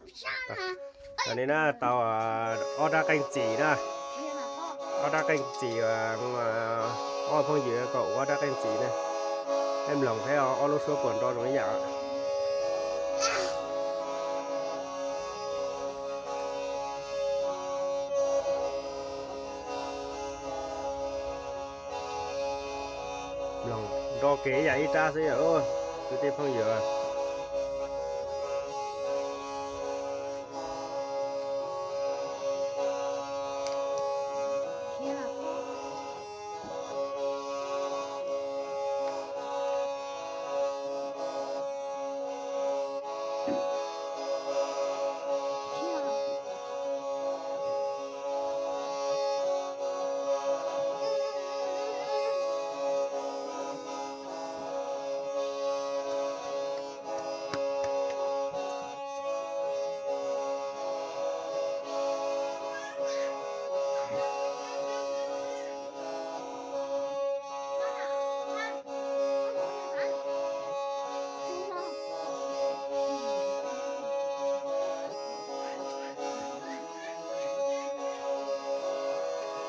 Tam sim no na tau ob rab qeej txim na, ob rab qeej txim, ob phooj ywg kom ua ob rab qeej txim na, peb mloog saib ob lub suab puas nrov zoo ib yam. Mloog nrov kiag ib yam ib rab xwb yom kwv tij phooj ywg.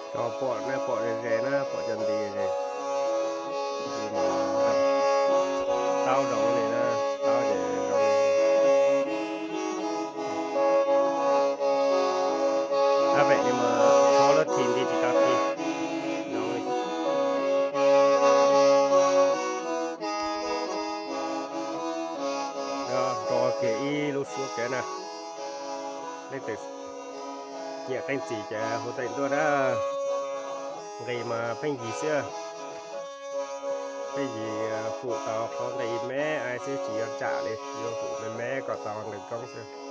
Tso pom na, pom ze ze na, pom cov nti ze. Taub zoo li na, taub ces zoo li. Ab, pem li mas txhob lub thi nti tsis tau thi. Nrov kiag ib lub suab kiag na. Leej twg nyiam qeej txim ces hu teem tuaj na. Nqis mas pheej yig xwb. Pheej yig fum tau qhov nqis me xwb, tsis yuav tsam li, yuav fum me me kom tau nqis koob xwb.